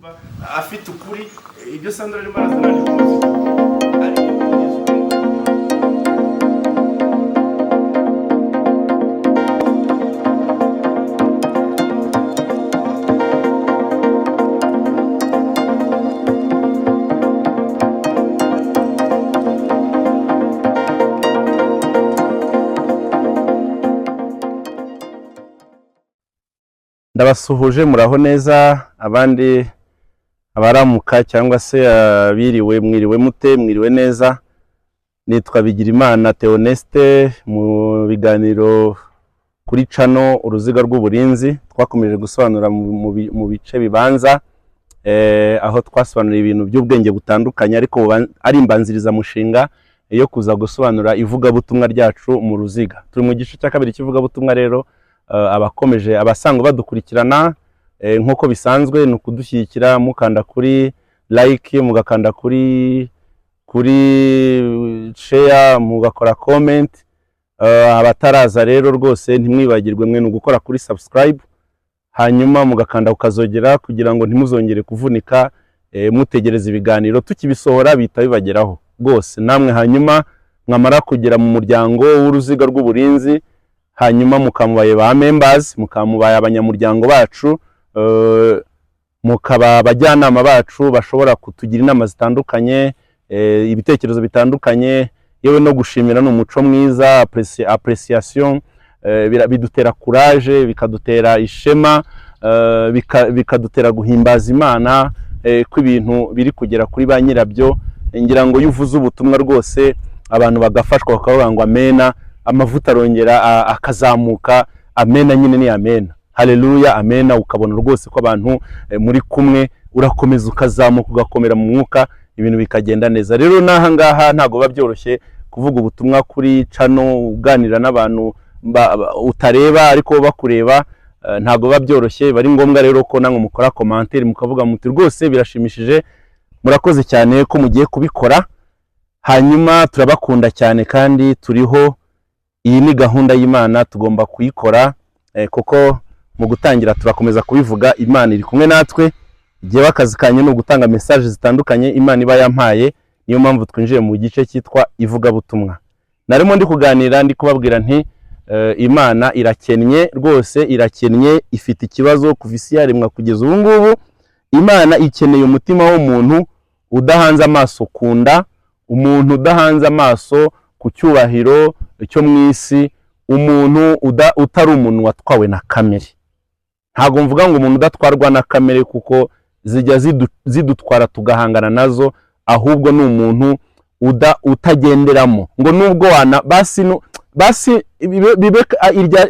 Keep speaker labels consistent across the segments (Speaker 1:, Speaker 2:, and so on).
Speaker 1: Yumva afite ukuri, ibyo Sandra arimo arazana ni kuzi, ariko kugeza ubu. Ndabasuhuje, muraho neza. Abandi abaramuka cyangwa se abiriwe, mwiriwe mute? Mwiriwe neza? Nitwa Bigirimana Theoneste. Mu biganiro kuri channel Uruziga rw'Uburinzi twakomeje gusobanura mu bice bibanza, aho twasobanuriye ibintu by'ubwenge butandukanye, ariko ari imbanzirizamushinga yo kuza gusobanura ivugabutumwa ryacu mu ruziga. Turi mu gice cya kabiri cy'ivugabutumwa. Rero abakomeje, abasanzwe badukurikirana, nk'uko bisanzwe ni ukudushyigikira mukanda kuri like, mugakanda kuri share, mugakora comment. Abataraza rero rwose ntimwibagirwe mwe ni ugukora kuri subscribe, hanyuma mugakanda ukazogera kugira ngo ntimuzongere kuvunika mutegereza ibiganiro. Tukibisohora bihita bibageraho rwose namwe. Hanyuma mwamara kugera mu muryango w'Uruziga rw'Uburinzi, hanyuma mukamubaye ba members, mukamubaye abanyamuryango bacu, mukaba abajyanama bacu bashobora kutugira inama zitandukanye, ibitekerezo bitandukanye, yewe no gushimira ni umuco mwiza, appreciation, bidutera courage, bikadutera ishema, bikadutera guhimbaza Imana ko ibintu biri kugera kuri ba nyirabyo. Ngira ngo iyo uvuze ubutumwa rwose abantu bagafashwa, bakavuga ngo amena, amavuta arongera akazamuka. Amena nyine ni amena, haleluya, amena. Ukabona rwose ko abantu muri kumwe, urakomeza ukazamuka, ugakomera mu mwuka, ibintu bikagenda neza. Rero n'aha ngaha ntabwo biba byoroshye kuvuga ubutumwa kuri channel uganira n'abantu utareba ariko bakureba, ntabwo biba byoroshye. Biba ari ngombwa rero ko namwe mukora commentaire, mukavuga muti rwose birashimishije, murakoze cyane ko mugiye kubikora. Hanyuma turabakunda cyane kandi turiho. Iyi ni gahunda y'Imana, tugomba kuyikora, kuko mu gutangira turakomeza kubivuga, Imana iri kumwe natwe. Igihe akazi kanyu ni ugutanga message zitandukanye Imana iba yampaye. Niyo mpamvu twinjiye mu gice cyitwa ivugabutumwa. Narimo ndi kuganira, ndi kubabwira nti Imana irakennye rwose, irakennye, ifite ikibazo. Kuva isi yaremwa kugeza ubu ngubu, Imana ikeneye umutima w'umuntu udahanze amaso ku nda, umuntu udahanze amaso ku cyubahiro cyo mu isi, umuntu utari umuntu watwawe na kamere. Ntabwo mvuga ngo umuntu udatwarwa na kamere, kuko zijya zidutwara tugahangana nazo, ahubwo ni umuntu utagenderamo ngo nubwo wana basi basi bibe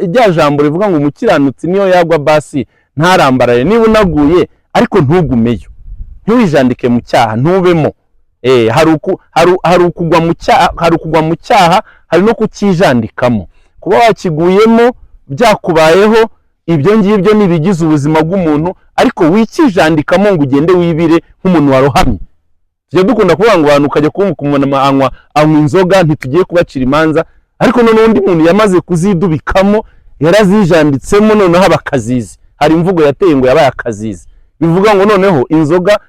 Speaker 1: irya jambo rivuga ngo umukiranutsi niyo yagwa basi ntarambarare. Niba unaguye ariko ntugumeyo, ntiwijandike mu cyaha, ntubemo. Hari ukugwa mu cyaha, hari ukugwa mu cyaha, hari no kukijandikamo. Kuba wakiguyemo byakubayeho, ibyo ngibyo ni ibigize ubuzima bw'umuntu, ariko wikijandikamo ngo ugende wibire nk'umuntu warohamye. Tujya dukunda kuvuga ngo abantu ukajya kumva umuntu anywa inzoga, ntitugiye kubacira imanza, ariko noneho undi muntu yamaze kuzidubikamo, yarazijanditsemo, noneho aba akazizi. Hari imvugo yateye ngo yabaye akazizi, bivuga ngo noneho inzoga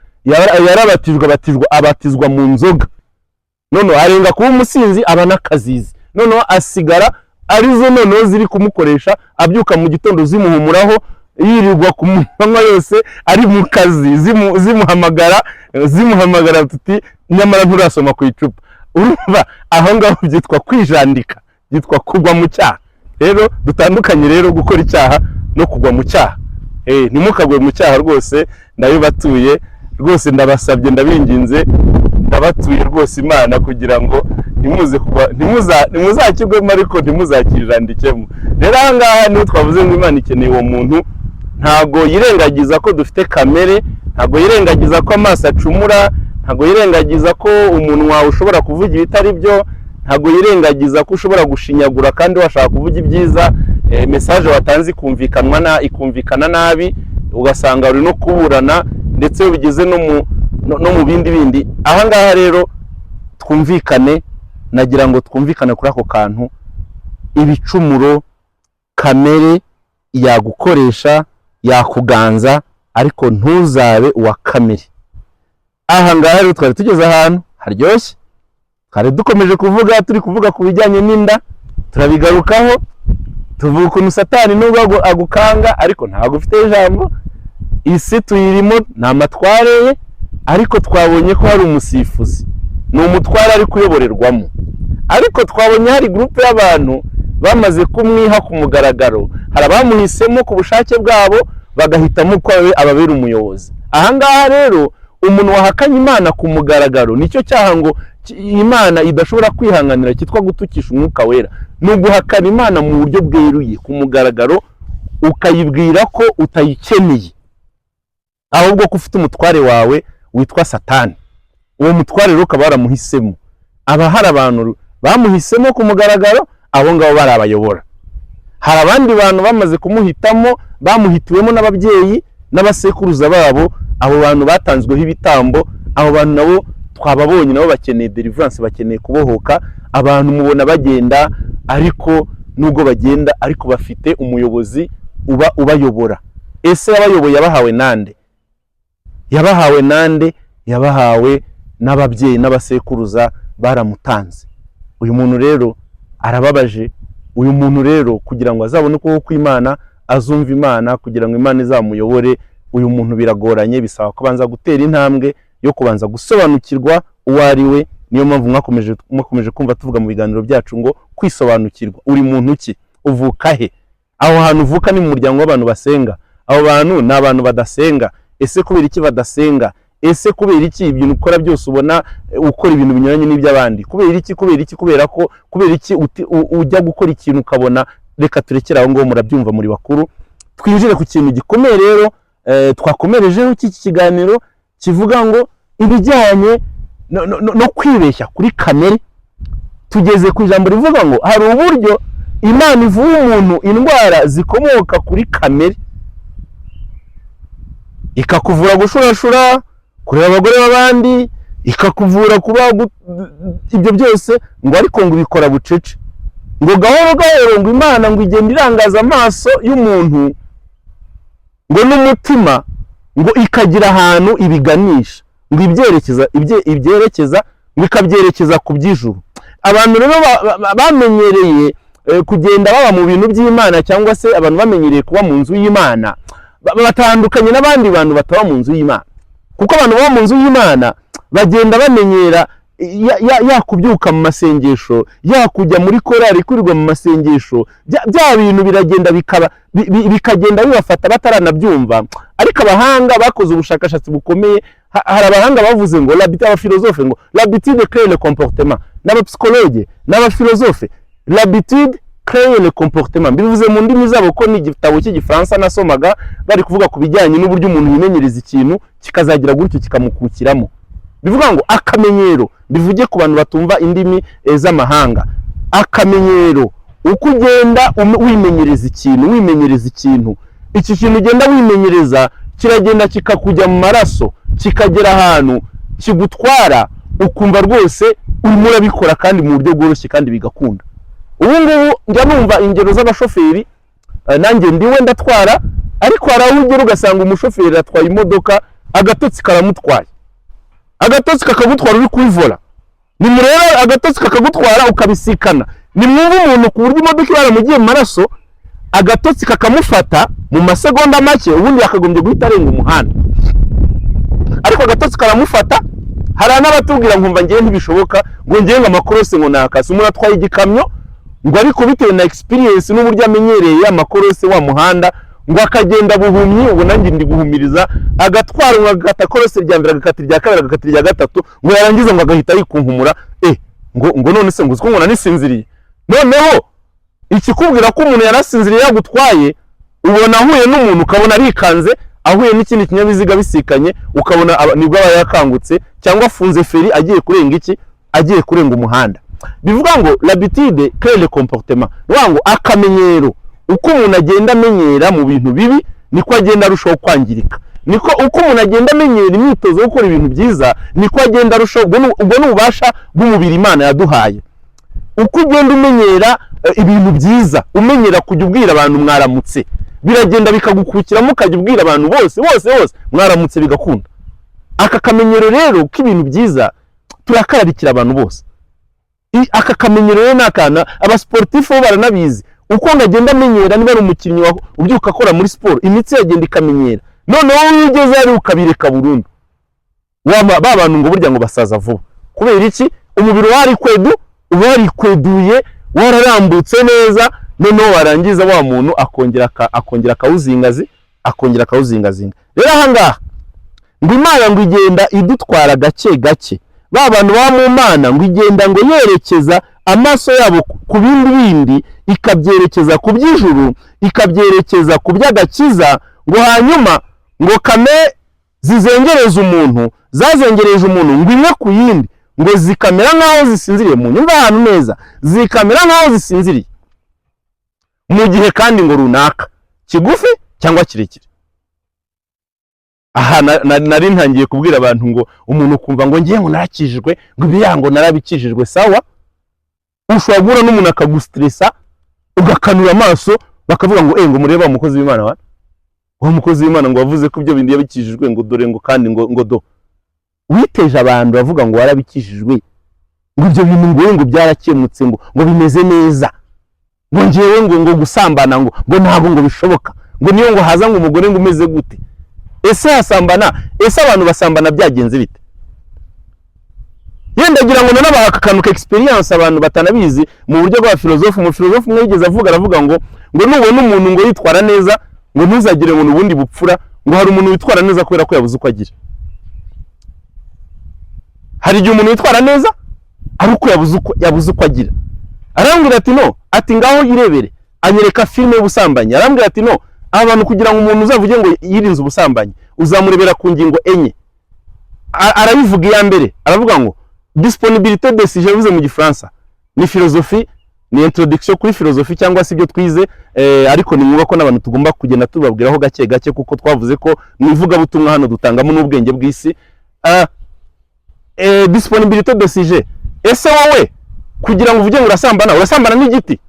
Speaker 1: yarabatijwe, abatizwa mu nzoga, noneho arenga kuba umusinzi aba n'akazizi, noneho asigara arizo noneho ziri kumukoresha, abyuka mu gitondo zimuhumuraho, yirirwa ku manywa yose ari mu kazi, zimuhamagara tuti nyamara nturasoma ku icupa. Urumva aho ngaho byitwa kwijandika, byitwa kugwa mu cyaha. Rero dutandukanye rero gukora icyaha no kugwa mu cyaha. Ntimukagwe mu cyaha rwose, ndabibatuye rwose, ndabasabye, ndabinginze, ndabatuye rwose Imana kugira ngo ntimuze kugwa, ntimuzakigwemo ariko ntimuzakijandikemo. Rero aha ngaha niho twavuze ngo Imana ikeneye uwo muntu. Ntabwo yirengagiza ko dufite kamere, ntabwo yirengagiza ko amaso acumura, ntabwo yirengagiza ko umunwa ushobora kuvuga ibitari byo, ntabwo yirengagiza ko ushobora gushinyagura kandi washaka kuvuga ibyiza, message watanze ikumvikana nabi, ugasanga uri no kuburana, ndetse iyo bigeze no mu bindi bindi. Aha ngaha rero twumvikane, nagira ngo twumvikane kuri ako kantu. Ibicumuro, kamere yagukoresha, yakuganza, ariko ntuzabe uwa kamere. Aha ngaha rero twari tugeze ahantu haryoshye, twari dukomeje kuvuga, turi kuvuga ku bijyanye n'inda, turabigarukaho, tuvuga ukuntu Satani nubwo agukanga ariko ntabwo ufite ijambo. Isi tuyirimo, ni amatware ye, ariko twabonye ko hari umusifuzi, ni umutware ari kuyoborerwamo. Ariko twabonye hari groupe y'abantu bamaze kumwiha ku mugaragaro, hari abamuhisemo ku bushake bwabo, bagahitamo ko ababera umuyobozi. Aha ngaha rero, umuntu wahakanye Imana ku mugaragaro, nicyo cyaha ngo Imana idashobora kwihanganira, cyitwa gutukisha Umwuka Wera. Ni uguhakana Imana mu buryo bweruye ku mugaragaro, ukayibwira ko utayikeneye, ahubwo ko ufite umutware wawe witwa Satani. Uwo mutware rero ukaba waramuhisemo. Aba hari abantu bamuhisemo ku mugaragaro, abo ngabo barabayobora. Hari abandi bantu bamaze kumuhitamo, bamuhitiwemo n'ababyeyi n'abasekuruza babo, abo bantu batanzweho ibitambo. Abo bantu nabo twababonye, nabo bakeneye deliverance, bakeneye kubohoka. Abantu mubona bagenda, ariko nubwo bagenda ariko bafite umuyobozi uba ubayobora. Ese yabayoboye yabahawe nande? Yabahawe nande? Yabahawe n'ababyeyi n'abasekuruza, baramutanze. Uyu muntu rero arababaje. Uyu muntu rero, kugira ngo azabone ukuboko kw'Imana, azumve Imana, kugira ngo Imana izamuyobore, uyu muntu biragoranye, bisaba ko abanza gutera intambwe yo kubanza gusobanukirwa uwo ari we. Niyo mpamvu mwakomeje kumva tuvuga mu biganiro byacu ngo kwisobanukirwa: uri muntu ki? Uvuka he? Aho hantu uvuka ni mu muryango w'abantu basenga? Abo bantu ni abantu badasenga? Ese kubera iki badasenga? Ese kubera iki ibintu ukora byose ubona ukora ibintu binyuranye n'iby'abandi? Kubera iki? Kubera iki? Kubera ko, kubera iki ujya gukora ikintu ukabona? Reka turekere aho ngaho, murabyumva, muri bakuru. Twinjire ku kintu gikomeye rero twakomerejeho cy'iki kiganiro, kivuga ngo ibijyanye no kwibeshya kuri kamere. Tugeze ku ijambo rivuga ngo hari uburyo Imana ivura umuntu indwara zikomoka kuri kamere, ikakuvura gushurashura, kureba abagore b'abandi, ikakuvura kuba ibyo byose, ngo ariko ngo ibikora bucece, ngo gahoro gahoro, ngo Imana ngo igenda irangaza amaso y'umuntu ngo n'umutima, ngo ikagira ahantu ibiganisha, ngo ibyerekeza ibyerekeza, ngo ikabyerekeza ku by'ijuru. Abantu rero bamenyereye kugenda baba mu bintu by'Imana, cyangwa se abantu bamenyereye kuba mu nzu y'Imana, batandukanye n'abandi bantu bataba mu nzu y'Imana, kuko abantu baba mu nzu y'Imana bagenda bamenyera ya kubyuka mu masengesho, ya kujya muri korali, kwirirwa mu masengesho, bya bintu biragenda bikaba bikagenda bibafata bataranabyumva. Ariko abahanga bakoze ubushakashatsi bukomeye. Hari abahanga bavuze ngo l'habitude, abafilozofe, ngo l'habitude crée le comportement, n'abapsychologue n'abafilozofe, l'habitude crée le comportement. Bivuze mu ndimi zabo, ko ni igitabo cy'Igifaransa nasomaga, bari kuvuga ku bijyanye n'uburyo umuntu yimenyereza ikintu kikazagira gutyo kikamukukiramo. Bivuga ngo akamenyero, bivuge ku bantu batumva indimi z'amahanga, akamenyero, uko ugenda wimenyereza ikintu, wimenyereza ikintu, iki kintu ugenda wimenyereza kiragenda kikakujya mu maraso, kikagera ahantu kigutwara, ukumva rwose urimo urabikora kandi mu buryo bworoshye kandi bigakunda. Ubu ngubu njya numva ingero z'abashoferi, nanjye ndiwe ndatwara, ariko hari aho ugera ugasanga umushoferi atwaye imodoka, agatotsi karamutwaye, agatotsi kakagutwara uri kuri volant. Nimureba, agatotsi kakagutwara ukabisikana. Nimwumva umuntu ku buryo imodoka iba yaramugiye mu maraso, agatotsi kakamufata mu masegonda make, ubundi yakagombye guhita arenga umuhanda, ariko agatotsi karamufata. Hari n'abatubwira, nkumva ngewe ntibishoboka, ngo ngewe ngo amakorosi ngo nakase. Umuntu atwaye igikamyo, ngo ariko bitewe na experience n'uburyo amenyereye amakorosi wa muhanda, ngo akagenda buhumyi, ubu nanjye ndi guhumiriza, agatwara, ngo agakata korosi rya mbere, agakata irya kabiri, agakata irya gatatu, ngo yarangiza ngo agahita yikunkumura, ngo none se ngo uziko ngo nanisinziriye. Noneho ikikubwira ko umuntu yarasinziriye yagutwaye, ubona ahuye n'umuntu ukabona arikanze, ahuye n'ikindi kinyabiziga bisikanye, ukabona nibwo aba yakangutse, cyangwa afunze feri agiye kurenga iki, agiye kurenga umuhanda. Bivuga ngo l'habitude crée le comportement, ni ukuvuga ngo akamenyero, uko umuntu agenda amenyera mu bintu bibi niko agenda arushaho kwangirika, niko uko umuntu agenda amenyera imyitozo yo gukora ibintu byiza niko agenda arushaho. Ubwo ni ububasha bw'umubiri Imana yaduhaye. Uko ugenda umenyera ibintu byiza, umenyera kujya ubwira abantu mwaramutse, Biragenda bikagukukiramo, ukajya ubwira abantu bose bose bose mwaramutse, bigakunda. Aka kamenyero rero k'ibintu byiza turakararikira abantu bose. Aka kamenyero rero ni akana abasportifs bo baranabizi. Uko ngagenda amenyera, niba ari umukinnyi ubyuka akora muri siporo, imitsi yagenda ikamenyera. Noneho iyo ugeze hariya ukabireka burundu, ba bantu ngo burya ngo basaza vuba. Kubera iki? Umubiri uba warikweduye, wararambutse neza. Noneho warangiza wa muntu akongera akawuzingazi, akongera akawuzingazinga. Rero ahangaha ngo Imana ngo igenda idutwara gake gake. Ba bantu baba mu Mana ngo igenda ngo yerekeza amaso yabo ku bindi bindi, ikabyerekeza ku by'ijuru, ikabyerekeza ku by'agakiza. Ngo hanyuma ngo kame zizengereza umuntu, zazengereje umuntu, ngo imwe ku yindi ngo zikamera nk'aho zisinziriye. Mu nyumva ahantu neza, zikamera nk'aho zisinziriye mu gihe kandi ngo runaka kigufi cyangwa kirekire. Aha nari ntangiye kubwira abantu ngo umuntu ukumva ngo ngiye ngo narakijijwe, ngo ibiriya ngo narabikijijwe. Sawa, ushobora guhura n'umuntu akagustressa, ugakanura amaso, bakavuga ngo ngo murebe wa mukozi w'Imana, wa mukozi w'Imana ngo wavuze ko ibyo bindi yabikijijwe, ngo dore ngo kandi ngo do witeje abantu bavuga ngo warabikijijwe, ngo ibyo bintu ngo byarakemutse, ngo bimeze neza, ngo ngewe ngo gusambana ngo ntabwo ngo bishoboka, ngo niyo ngo haza ngo umugore ngo umeze gute. Ese hasambana? Ese abantu basambana byagenze bite? Yenda ngira ngo nanabaha aka kantu ka experience abantu batanabizi mu buryo bwa filozofe. Umufilozofe umwe yigeze avuga, aravuga ngo nubona umuntu ngo yitwara neza, ngo ntuzagire ngo ni ubundi bupfura, ngo hari umuntu witwara neza kubera ko yabuze uko agira. Hari igihe umuntu witwara neza ari uko yabuze uko agira. Arambwira ati: "No," ati, "ngaho irebere." Anyereka filime y'ubusambanyi. Arambwira ati: "No, aba bantu, kugira ngo umuntu uzavuge ngo yirinze ubusambanyi, uzamurebera ku ngingo enye." Arabivuga. Iya mbere aravuga ngo disponibilité de sujet. Yavuze mu Gifaransa, ni philosophie, ni introduction kuri philosophie cyangwa se ibyo twize, ariko ni ngombwa ko n'abantu tugomba kugenda tubabwiraho gake gake, kuko twavuze ko mu ivugabutumwa hano dutangamo n'ubwenge bw'isi. Disponibilité de sujet: ese wowe kugira ngo uvuge ngo urasambana, urasambana n'igiti?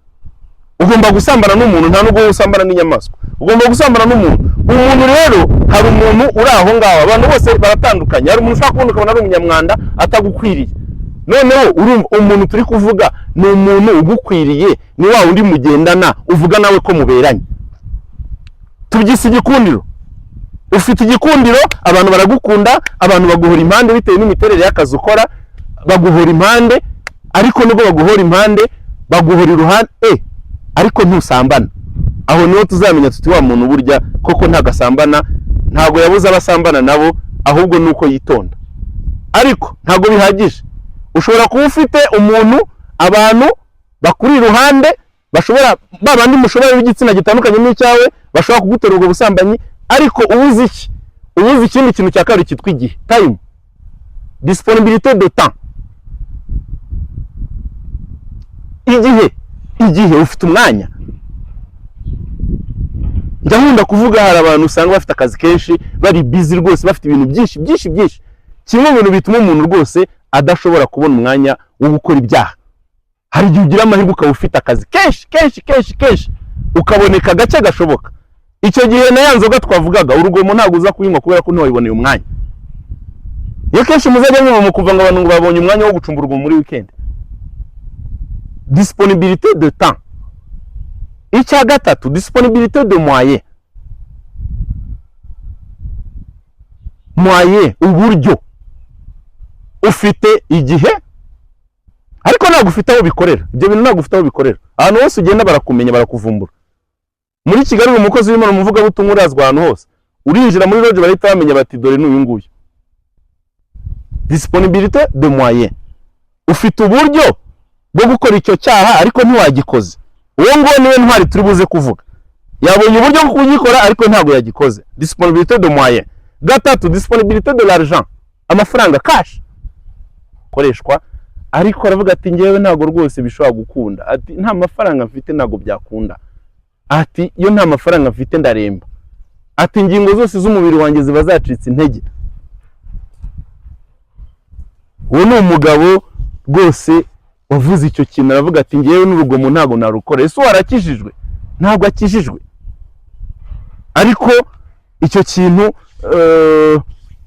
Speaker 1: Ugomba gusambana n'umuntu. Nta nubwo wowe usambana n'inyamaswa, ugomba gusambana n'umuntu. Umuntu rero, hari umuntu uri aho ngaho, abantu bose baratandukanye. Hari umuntu ushobora kubona ukabona ari umunyamwanda, atagukwiriye. Noneho urumva umuntu turi kuvuga ni umuntu ugukwiriye, ni wa wundi mugendana, uvuga nawe ko muberanye. Tubyise igikundiro. Ufite igikundiro, abantu baragukunda, abantu baguhora impande bitewe n'imiterere y'akazi ukora, baguhora impande. Ariko nubwo baguhora impande, baguhora iruhande, ariko ntusambana. Aho niho tuzamenya tuti: wa muntu burya koko ntagasambana, ntabwo yabuze abasambana nabo, ahubwo ni uko yitonda. Ariko ntabwo bihagije. Ushobora kuba ufite umuntu, abantu bakuri iruhande, bashobora, ba bandi mushobora b'igitsina gitandukanye n'icyawe, bashobora kugutera ubwo busambanyi. Ariko ubuze iki? Ubuze ikindi kintu cya kabiri cyitwa igihe, time, disponibilité de temps, igihe. Igihe ufite umwanya. Njya nkunda kuvuga, hari abantu usanga bafite akazi kenshi, bari busy rwose, bafite ibintu byinshi byinshi byinshi. Kimwe mu bintu bituma umuntu rwose adashobora kubona umwanya wo gukora ibyaha, hari igihe ugira amahirwe ukaba ufite akazi kenshi kenshi kenshi kenshi, ukaboneka gake gashoboka. Icyo gihe na ya nzoga twavugaga, urugomo, ntabwo uza kuyinywa kubera ko ntiwayiboneye umwanya. Iyo kenshi muzajya mwumva mukumva ngo abantu ngo babonye umwanya wo gucumba urugomo muri weekend. Disponibilité de temps. Icya gatatu, disponibilité de moyen. Moyen, uburyo. Ufite igihe ariko ntabwo ufite aho bikorera ibyo bintu, ntabwo ufite aho bikorera. Ahantu hose ugenda barakumenya, barakuvumbura. Muri Kigali uri umukozi w'Imana, umuvugabutumwa, urazwa ahantu hose. Urinjira muri lodge bahita bamenya bati: "Dore n'uyu nguyu." Disponibilité de moyen: ufite uburyo bwo gukora icyo cyaha ariko ntiwagikoze. Uwo nguwo niwe ntwari turi buze kuvuga. Yabonye uburyo bwo kugikora ariko ntabwo yagikoze. Disponibilité de moyen. Gatatu, disponibilité de l'argent, amafaranga, cash akoreshwa. Ariko aravuga ati: "Ngewe ntabwo rwose bishobora gukunda." Ati: "Nta mafaranga mfite, ntabwo byakunda." Ati: "Iyo nta mafaranga mfite ndaremba." Ati: "Ingingo zose z'umubiri wanjye ziba zacitse intege." Uwo ni umugabo rwose wavuze icyo kintu, aravuga ati: "Ngewe n'urugomo ntabwo narukora." Ese warakijijwe? Ntabwo akijijwe. Ariko icyo kintu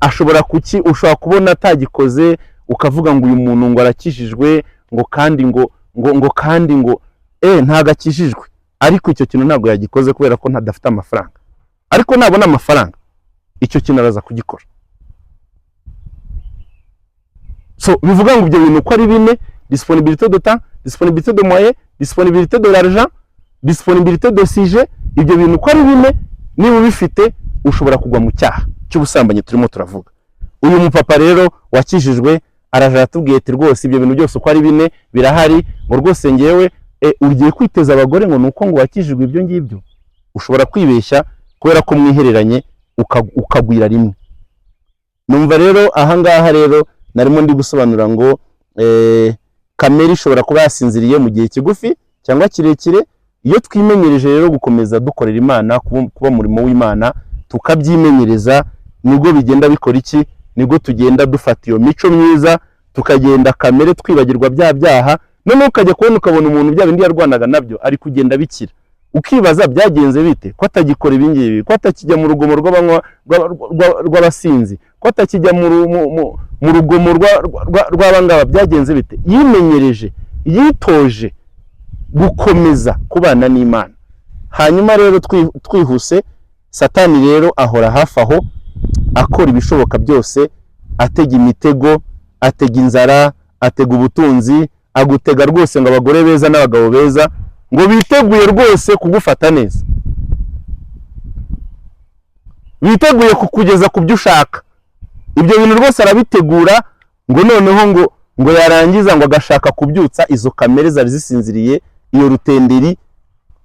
Speaker 1: ashobora kuki, ushobora kubona atagikoze, ukavuga ngo uyu muntu ngo arakijijwe, ngo kandi ngo kandi ngo ntabwo akijijwe, ariko icyo kintu ntabwo yagikoze kubera ko ntadafite amafaranga. Ariko nabona amafaranga, icyo kintu araza kugikora. So bivuga ngo ibyo bintu uko ari bine: disponibilité de temps, disponibilité de moyens, disponibilité de l'argent, disponibilité de sujet, ibyo bintu uko ari bine, niba ubifite ushobora kugwa mu cyaha cy'ubusambanyi turimo turavuga. Uyu mupapa rero wakijijwe araje aratubwiye ati: "Rwose ibyo bintu byose uko ari bine birahari." Ngo rwose ngewe ugiye kwiteza abagore ngo nuko ngo wakijijwe, ibyo ngibyo ushobora kwibeshya kubera ko mwihereranye ukagwira rimwe. Numva rero ahangaha rero narimo ndi gusobanura ngo kamere ishobora kuba yasinziriye mu gihe kigufi cyangwa kirekire. Iyo twimenyereje rero gukomeza dukorera Imana, kuba umurimo w'Imana, tukabyimenyereza, nibwo bigenda bikora iki? Nibwo tugenda dufata iyo mico myiza, tukagenda kamere twibagirwa bya byaha. Noneho ukajya kubona, ukabona umuntu bya bindi yarwanaga nabyo ari kugenda bikira, ukibaza byagenze bite ko atagikora ibi ngibi, ko atakijya mu rugomo rw'abasinzi, ko atakijya mu rugomo rw'abangaba, byagenze bite? Yimenyereje, yitoje gukomeza kubana n'Imana. Hanyuma rero twihuse, Satani rero ahora hafi aho, akora ibishoboka byose, atega imitego, atega inzara, atega ubutunzi, agutega rwose ngo abagore beza n'abagabo beza ngo biteguye rwose kugufata neza, biteguye kukugeza ku byo ushaka. Ibyo bintu rwose arabitegura, ngo noneho ngo yarangiza ngo agashaka kubyutsa izo kamere zari zisinziriye, iyo rutenderi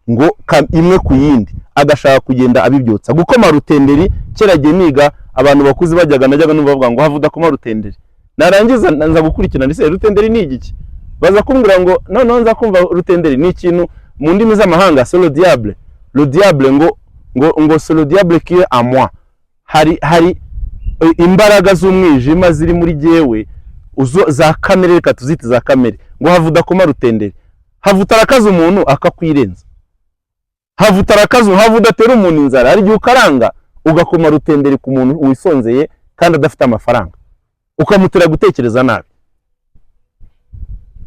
Speaker 1: ngo imwe ku yindi, agashaka kugenda abibyutsa. Gukoma rutenderi, kera gihe niga, abantu bakuze bajyaga, najyaga numva bavuga ngo have udakoma rutenderi. Narangiza nza gukurikirana, ese rutenderi ni igiki? Baza kumbwira ngo noneho nza kumva rutenderi ni ikintu mu ndimi z'amahanga, c'est le diable, le diable ngo c'est le diable qui est en moi. Hari imbaraga z'umwijima ziri muri jyewe, za kamere, reka tuzite za kamere. Ngo have udakoma rutenderi, have utarakaza umuntu akakwirenza, have utarakaza, have udatera umuntu inzara. Hari igihe ukaranga ugakoma rutenderi ku muntu wisonzeye kandi adafite amafaranga, ukamutera gutekereza nabi.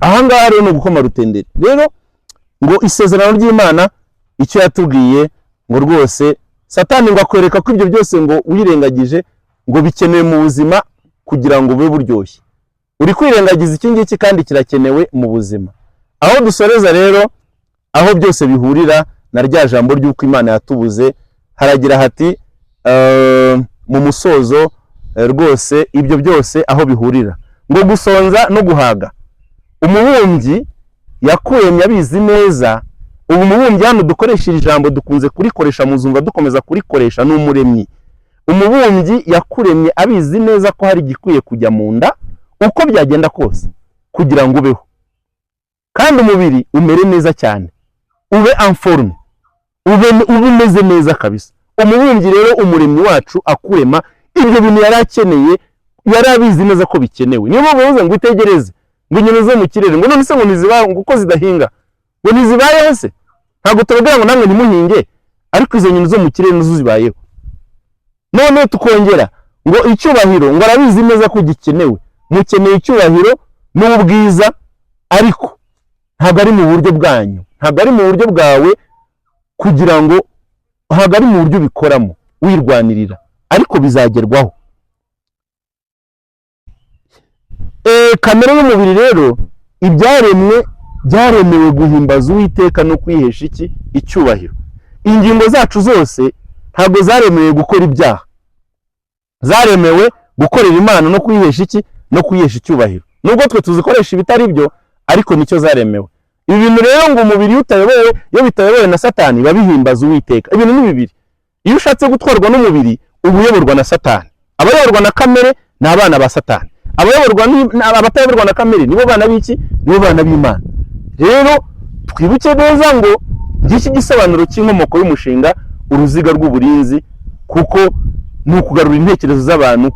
Speaker 1: Ahangaha rero ni ugukoma rutenderi. Rero ngo isezerano ry'Imana icyo yatubwiye, ngo rwose Satani ngo akwereka ko ibyo byose ngo wirengagije ngo bikenewe mu buzima kugira ngo bube buryoshye. Uri kwirengagiza iki ngiki kandi kirakenewe mu buzima. Aho dusoreza rero, aho byose bihurira na rya jambo ry'uko Imana yatubuze, haragira hati mu musozo rwose ibyo byose aho bihurira, ngo gusonza no guhaga, umubumbyi yakuremye abizi neza. Ubu umubumbyi hano dukoresha iri jambo, dukunze kurikoresha, muzumva dukomeza kurikoresha, ni umuremyi. Umubumbyi yakuremye abizi neza ko hari igikwiye kujya mu nda uko byagenda kose kugira ngo ubeho, kandi umubiri umere neza cyane, ube en forme, ube umeze neza kabisa. Umubumbyi rero, umuremyi wacu akurema, ibyo bintu yari akeneye, yari abizi neza ko bikenewe. Niyo mpamvu bavuze ngo itegereze ngo inyoni zo mu kirere, ngo none se ngo ntizibaho, ngo uko zidahinga ngo ntizibayeho se? Ntabwo tubabwira ngo namwe ntimuhinge, ariko izo nyoni zo mu kirere nazo zibayeho. Noneho tukongera ngo icyubahiro, ngo arabizi neza ko gikenewe. Mukeneye icyubahiro n'ubwiza, ariko ntabwo ari mu buryo bwanyu, ntabwo ari mu buryo bwawe, kugira ngo ntabwo ari mu buryo ubikoramo wirwanirira, ariko bizagerwaho. Kamere y'umubiri rero, ibyaremwe byaremewe guhimbaza Uwiteka no kwihesha iki? Icyubahiro. Ingingo zacu zose ntabwo zaremewe gukora ibyaha, zaremewe gukorera Imana no kwihesha iki? No kwihesha icyubahiro. Nubwo twe tuzikoresha ibitari byo, ariko nicyo zaremewe. Ibi bintu rero ngo umubiri iyo utayobowe, iyo bitayobowe na Satani, biba bihimbaza Uwiteka. Ibintu ni bibiri: iyo ushatse gutwarwa n'umubiri, uba uyoborwa na Satani. Abayoborwa na kamere ni abana ba Satani, abayoborwa abatayoborwa na kamere nibo bana b'iki? Nibo bana b'Imana. Rero twibuke neza ngo ngiki gisobanuro cy'inkomoko y'umushinga Uruziga rw'Uburinzi, kuko ni ukugarura intekerezo z'abantu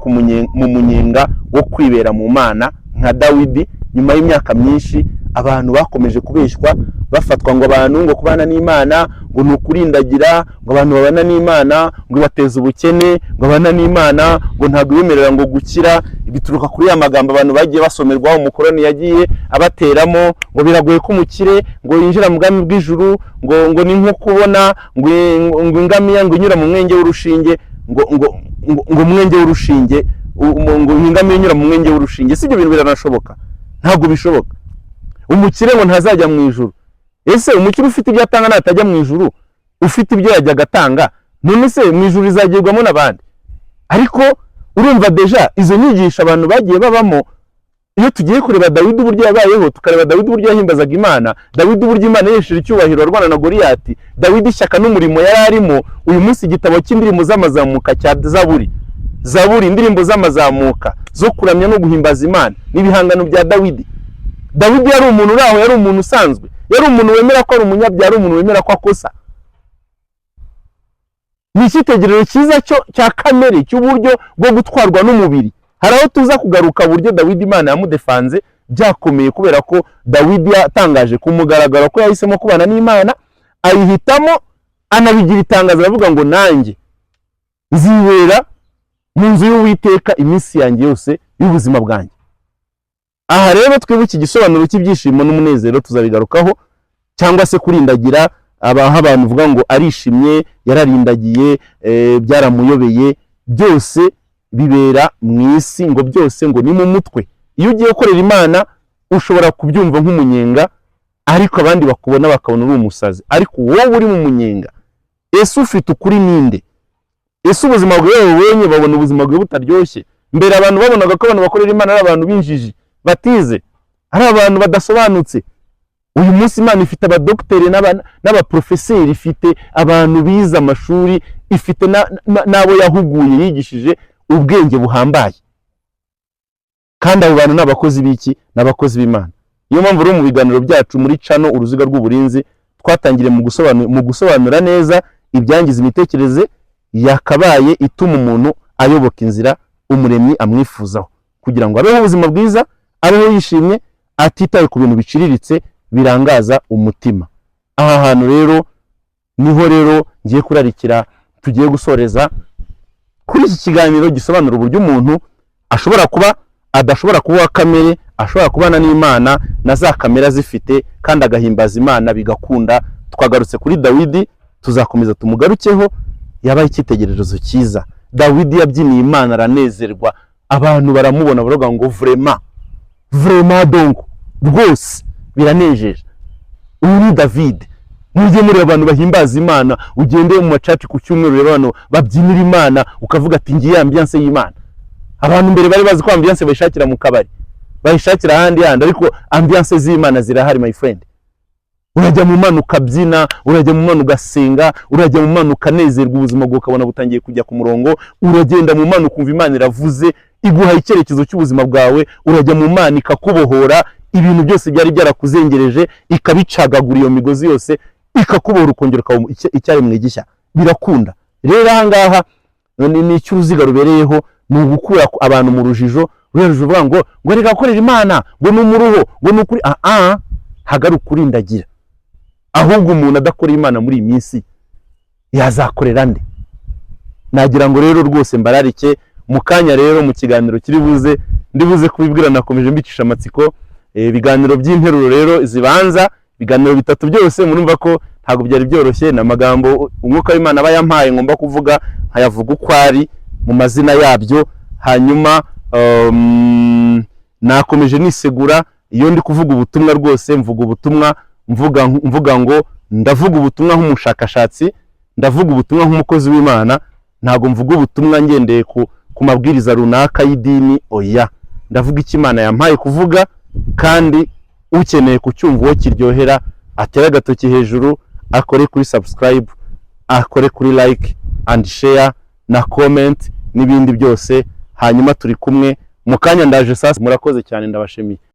Speaker 1: mu munyenga wo kwibera mu Mana nka Dawidi. Nyuma y'imyaka myinshi abantu bakomeje kubeshywa, bafatwa ngo abantu ngo kubana n'Imana ngo ni ukurindagira, ngo abantu babana n'Imana ngo ibateza ubukene, ngo babana n'Imana ngo ntabwo ibemerera ngo gukira. Bituruka kuri ya magambo abantu bagiye basomerwaho, umukoroni yagiye abateramo, ngo biragoye ko umukire ngo yinjira mu bwami bw'ijuru, ngo ni nko kubona ngo ingamiya ngo inyura mu mwenge w'urushinge, ngo umwenge w'urushinge, ngo ingamiya inyura mu mwenge w'urushinge. Si ibyo bintu biranashoboka? Ntabwo bishoboka. Umukire ngo ntazajya mu ijuru. Ese umukire ufite ibyo atanga natajya mu ijuru, ufite ibyo yajyaga atanga, none se mu ijuru rizagerwamo n'abandi? Ariko urumva déjà izo nyigisho abantu bagiye babamo. Iyo tugiye kureba Dawidi uburyo yabayeho, tukareba Dawidi uburyo yahimbazaga Imana, Dawidi uburyo Imana yesheje icyubahiro arwana na Goliyati, Dawidi ishyaka n'umurimo yari arimo. Uyu munsi igitabo cy'indirimbo z'amazamuka cya Zaburi, Zaburi, indirimbo z'amazamuka zo kuramya no guhimbaza Imana, n'ibihangano bya Dawidi. Dawidi yari umuntu uri aho, yari umuntu usanzwe, yari umuntu wemera ko ari umunyabyaha, yari umuntu wemera ko akosa. Ni icyitegererezo cyiza cyo cya kamere, cy'uburyo bwo gutwarwa n'umubiri. Hari aho tuza kugaruka uburyo Dawidi Imana yamudefanze byakomeye, kubera ko Dawidi yatangaje ku mugaragaro ko yahisemo kubana n'Imana, ayihitamo, anabigira itangazo, aravuga ngo: "Nanjye nzibera mu nzu y'Uwiteka iminsi yanjye yose y'ubuzima bwanjye." Aha rero twibuke igisobanuro cy'ibyishimo n'umunezero, tuzabigarukaho, cyangwa se kurindagira. Abaha abantu uvuga ngo arishimye, yararindagiye, byaramuyobeye, byose bibera mu isi, ngo byose ngo ni mu mutwe. Iyo ugiye gukorera Imana ushobora kubyumva nk'umunyenga, ariko abandi bakubona bakabona uri umusazi. Ariko wowe uri mu munyenga, ese ufite ukuri ninde? Ese ubuzima bwawe babonye, babona ubuzima bwawe butaryoshye? Mbere abantu babonaga ko abantu bakorera Imana ari abantu b'injiji, batize, ari abantu badasobanutse. Uyu munsi Imana ifite abadogiteri n'abaprofeseri, ifite abantu bize amashuri, ifite n'abo yahuguye, yigishije ubwenge buhambaye. Kandi abo bantu ni abakozi b'iki? Ni abakozi b'Imana. Niyo mpamvu rero mu biganiro byacu muri channel Uruziga rw'Uburinzi twatangiriye mu gusobanura neza ibyangiza imitekerereze yakabaye ituma umuntu ayoboka inzira Umuremyi amwifuzaho, kugira ngo abeho ubuzima bwiza, abeho yishimye, atitaye ku bintu biciriritse birangaza umutima. Aha hantu rero niho rero ngiye kurarikira, tugiye gusoreza kuri iki kiganiro gisobanura uburyo umuntu ashobora kuba adashobora kuba uwa kamere, ashobora kubana n'Imana na za kamere azifite kandi agahimbaza Imana bigakunda. Twagarutse kuri Dawidi, tuzakomeza tumugarukeho. Yabaye icyitegererezo cyiza. Dawidi yabyiniye Imana aranezerwa, abantu baramubona baravuga ngo: "Vraiment, vraiment, donc rwose biranejeje, uyu ni David." Mujye mureba abantu bahimbaza Imana, ugende mu ma church ku cyumweru urebe abantu babyinira Imana, ukavuga ati: "Ngiye ambiance y'Imana." Abantu mbere bari bazi ko ambiance bayishakira mu kabari, bayishakira ahandi handi, ariko ambiance z'Imana zirahari, my friend. Urajya mu Mana ukabyina, urajya mu Mana ugasenga, urajya mu Mana ukanezerwa, ubuzima bwawe ukabona butangiye kujya ku murongo. Uragenda mu Mana ukumva Imana iravuze, iguha icyerekezo cy'ubuzima bwawe. Urajya mu Mana ikakubohora, ibintu byose byari byarakuzengereje ikabicagagura, iyo migozi yose ikakubohora, ukongera ukaba icyaremwe gishya. Birakunda rero. Aha ngaha ni icyo uruziga rubereyeho, ni ugukura abantu mu rujijo. Ruriya rujijo uvuga ngo reka gukorera Imana, ngo ni umuruho, ngo ni ukuri, ah, ntabwo ari ukurindagira. Ahubwo umuntu adakorera Imana muri iyi minsi yazakorera nde? Nagira ngo rero rwose mbararike mu kanya rero mu kiganiro kiri buze, ndi buze kubibwira. Nakomeje mbicisha amatsiko. Ibiganiro by'interuro rero zibanza, ibiganiro bitatu byose, murumva ko ntabwo byari byoroshye. Ni amagambo umwuka w'Imana aba yampaye, ngomba kuvuga nkayavuga uko ari mu mazina yabyo. Hanyuma nakomeje nisegura. Iyo ndi kuvuga ubutumwa rwose, mvuga ubutumwa mvuga ngo ndavuga ubutumwa nk'umushakashatsi, ndavuga ubutumwa nk'umukozi w'Imana. Ntabwo mvuga ubutumwa ngendeye ku mabwiriza runaka y'idini, oya. Ndavuga icyo Imana yampaye kuvuga, kandi ukeneye kucyumva, uwo kiryohera, atere agatoki hejuru, akore kuri subscribe, akore kuri like and share na comment n'ibindi byose. Hanyuma turi kumwe mu kanya, ndaje sasa. Murakoze cyane, ndabashimiye.